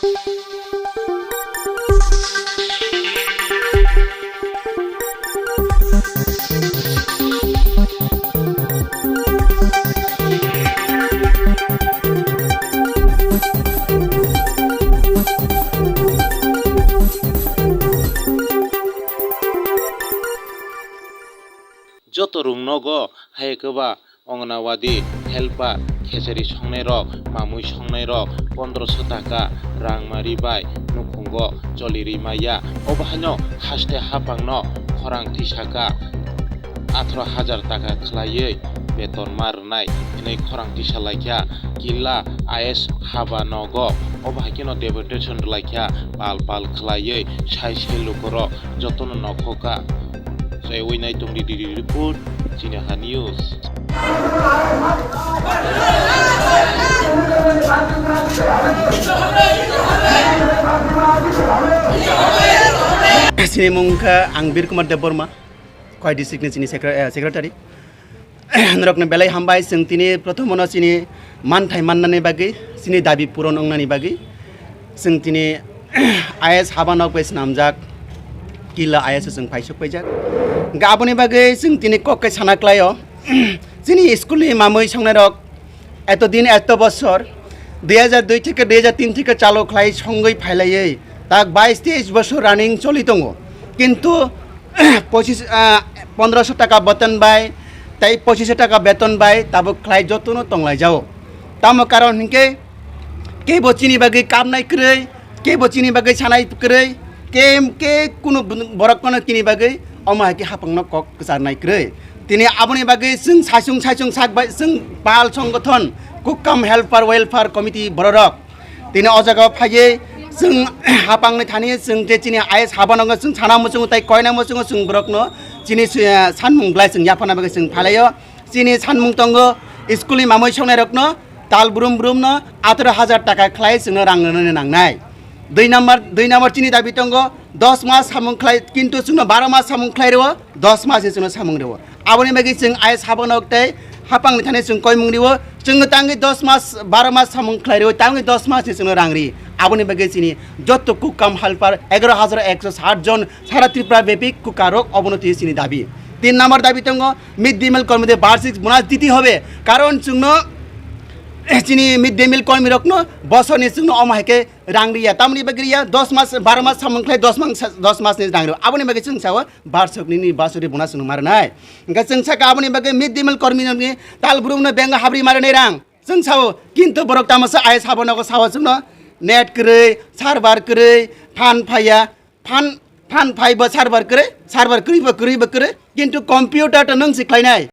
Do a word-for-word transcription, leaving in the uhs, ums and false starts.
Joto rung nogo hai khe ba Anganwadi helper, khechari songnai rok, mamui songnai rok, pondroso taka rang mari bai nukhungo choli ri maya. Obo haino haste hapang no khorang tisaka atharo hajar taka khlaiwi beton ma rwnai hinwi khorang tisa laikha Killa I S haba nogo. Obo hai kheno deputation rwlaikha pal pal khlaiwi sai sai lukurok jotono nokhoka. Chaiwi nai tongdi D D report, Chini Ha News. Chini mung kha ang Bir Kumar Debbarma, Khowai district ni chini secre-, eh, secretary. Norokno belai hambai, chwng tini prothomono chini manthai mannani bagwi, chini dabi puron wngnani bagwi. Chwng tini I S haba nok bai swnamjak Killa I S o chwng paisok paijak. Hwnkhe aboni bagwi chwng tini kok kai sana khlaio. Chini school ni mamui songnairok eto din, eto bosor, dui hajar dui theke dui hajar tin theke chalo khlai songwi phailaiwi tak bais teis bosor running choli tongo. Kintu pochis, ah, pondroso taka beton bai, tei pochiso taka beton bai tabuk khlai jotono tonglaijao. Tamo karon hinkhe kebo chini bagwi kapnai kwrwi, kebo chini bagwi sanai kwrwi, ke, ke kunu borok kono chini bagwi omo hai khe hapangno kok kwcharnai kwrwi. Tini aboni bagwi chwng saichung saichung sak bai chwng pal songgothon Kukkam Helper Welfare Committee bororok tini o jaga o phaiwi chwng hapangni thani chwng je chini I S habanogo chwng sana muchungo tei koina muchungo chwng borokno chini, eh, sanmung belai chwng yaphana bagwi chwng phalaio. Chini sanmung tongo, school ni mamui songnairokno tal brum brumno atharo hajar taka khlai chwngno rang rwnani nangnai. Dui number, dui number chini dabi tongo, dos mas samung khlai, kintu chwngno baro mas samung khlai rwo, dos mas ni chwngno samung rwo. Aboni bagwi chwng I S habano tei hapangni thani chwng koimung rwo, chwngno tangwi dos mas, baro mas samung khlai rwo, tangwi dos mas ni chwngno rang ri. Aboni bagwi chini jotto Kukkam Helper egaro hajar ekso sat jon sara Tripura bepi kukarok obono twi chini dabi. Tin number dabi tongo, mid day meal kormide barshik bonus diti hobe, karon chwngno chini mid day meal kormirokno bosorni chwngno omo hai khe rang riya, tamoni bagwi riya, dos mas, baro mas samung khlai dos mas, dos mas ni rang riya, aboni bagwi chwng sao barshok nini basuri bonus chwngno ma rwnai. Hwnkhe chwng saka aboni bagwi mid day meal kormirokni tal brumno bank o habri ma rwnai rang chwng sao, kintu borok tamo sa I S habanogo sao chwngno net kwrwi, server kwrwi, phan phaiya, phan, phan phai bo server kwrwi, server kwrwi bo kwrwi bo kwrwi, kintu computer to nwng si khlainai,